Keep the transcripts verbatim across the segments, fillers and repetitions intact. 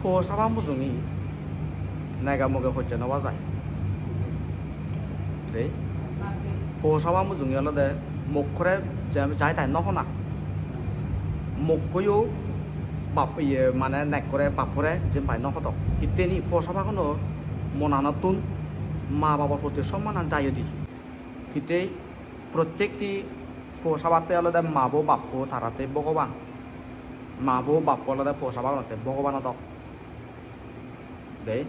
Puo saba mujungi nega muge hojje no bajai. Dei. Puo saba mujungi olode mokkore je-, jai tai no hona. Mokkoyo bap, iye, mane nekkore bappore jempai no hodok. Hitteni puo sabaguno monanottun ma babor proti sommanan jai udi. Hittei prottekti puo sabatte olode ma bo bappo taratte Bhogoban. Ma bo bappo olode puo sabagunotte Bhogoban odok. Dei.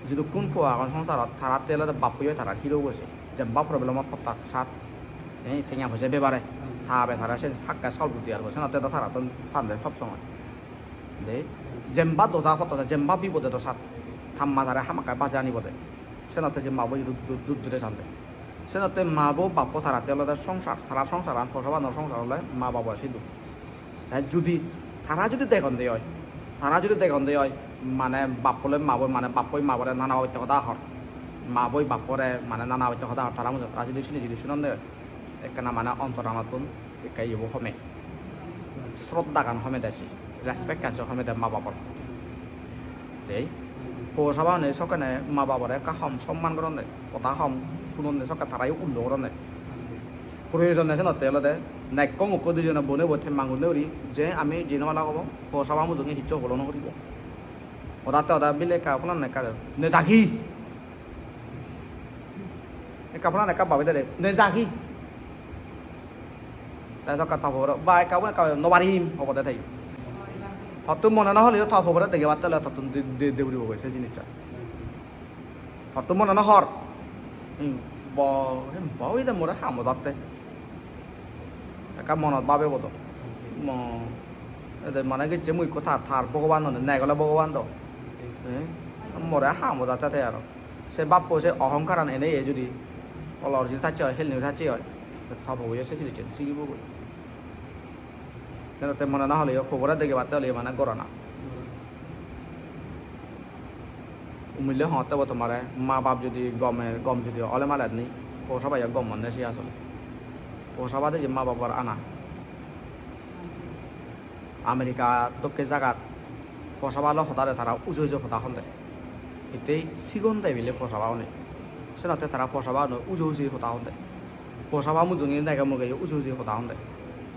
Jidukkun puo agon songsarot, taratte olode bappoyo tarar hero gocche. Jemba problemot pottak sat. Eh, tenga poise bebare. Tabe tara sen hakke solve guri diar goi. Senotte do tarattun sande sob somoi. Dei. Jemba doja pottak, jemba bipode do sat. Tamma tare hamakkai baje anibode. Senotte je ma bo idu du-, du-, dure sande. Senotte ma bo bappo taratte olode songsar, tara songsaran, puo sabanor songsar ole ma babo sidu. Te judi tara judi degonde oi, tara judi degonde oi, mane bappoloi ma bo, mane bappoi ma bore nana otte hoda hor, ma boi bappore mane nana otte hoda hor, tara mujot tara judi sini judi sunonde oi, ekkena mane ontoranottun ekka iyebo home, sroddhagan home de si, respect-an se home de ma babor. Dei, puo sabagune sokkene ma babore ekka hom somman goronde, hoda hom sunonde, sokke tarayo ullo goronde. Proyojon nei senotte olode nekko mukko dijone bone bo temmangunne guri je ami jino bala obo, puo saba mujunge hissu holo no guribo. Hodatte hoda bile ekka pholan ekka nejagi. Ekka pholan ekka babi dede, nejagi. Te sokka ta pogoro, ba ekka bo ekka no parim, obode te. Hottun mone no holeyo ta pogoro degebatte ole tottun de, de, de guribo goi se jinissan. Hottun mone no hor. Hmm, bo, bo ide more ham odatte. Ekka monot babe bodo. Mo, ede mane gecche mui ekko tar, tar Bhogoban nonde, negole Bhogoban do. Eh, more ham odatte te aro. Se bappo se ohongkaran ene ye judi olor judi tacche oi, helni tacche oi, to topoboyo se jinissen sigibogoi. Senotte mone no holeyo, pogore degebatte holeyo mane gorana. Umille hongotte bo tomare, ma bap judi gome, gom judi ole malen ni, po sabayo gom onne se asole. Po sabade je ma babor ana. America dokke jagat po saba loi hoda hole tara uje uje hoda honde. Hittei sigon de bile po saba une. Senotte tara po saba une uje uje hoda honde. Po saba mujunge nege muge uje uje hoda honde.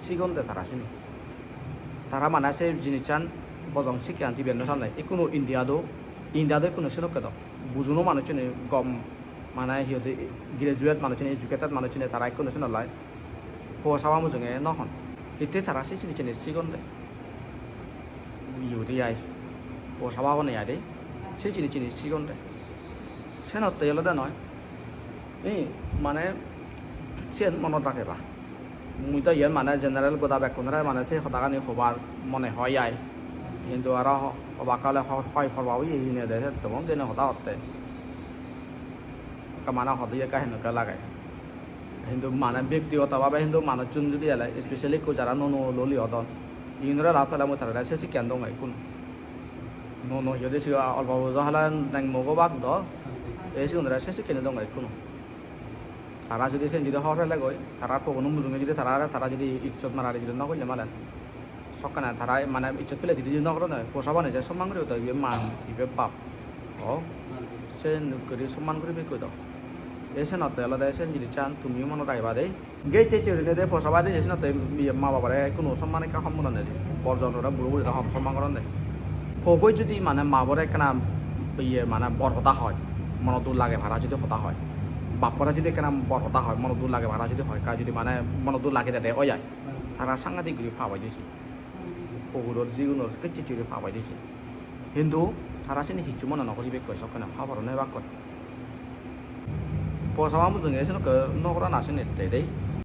Sigon de tara sini. Tara mane se jinissan bojong sikkean dibe no sande. Ikkunu India do, India do ikkunu senokke do. Bujuno manuchchune gom, mane hi hoide, graduate manuchchune, educated manuchchune tara ikkunu senollai po saba mujunge no hon. Hitte tara se jinissan sigon de. Iyot ai. Po saba hone ai de. Se jinissan sigon de. Senotte olode noi. Ei, mane, siyen monot rageba. Mui do iyen mane general goda bekkunore mane se hodagani hobar mone hoi ai. Hintu aro ho-, hobak hole ho-, hoi porba oye hine de, se tobon gene hoda hotte. Ekka mane hode ekka henokke lage. Hintu mane bektigoto bhabe hintu manuchun judi ele, especially ekku jara nuo nuo loli odon, igunore lab pele mui tarare se sikkeyan dong ekkunu. Nuo nuo hi hoide sibe olpo bojo hala neng mok obak do, ei sigunore se sikkeni dong ekkunu. Tara judi sen judi hobor pelegoi, tara pogono mujunge judi tara, tara judi ijjot marari judi no golle malen, sokkene tara mane ijjot pele judi no goronde, po sabani je somman guribo do, ibe ma, ibe bap. O, sen guri somman guribekkoi do. Ei senotte olode sen jinissan tumiyo monot ragiba de. Gej ecche gurinei de po saba de, je senotte iye ma babare hono somman ekka hom goronde, bor jonore buro burire hom somman goronde. Poboi judi mane ma bore ekkana iye mane bor hoda hoi, mono duk lage para judi hoda hoi, bappore judi ekkana bor hoda hoi, mono duk lage para judi hoi, ekka judi mane mono duk lage dede oi ai, tara sangadik guri pap oi de se. Poguror jigunor kecche guri pap oi de se. Hintu tara sini hissu mone no guribekkoi, sokkene pabor no hebakkoi. Po saba mujunge senokke no gorana sini te dei.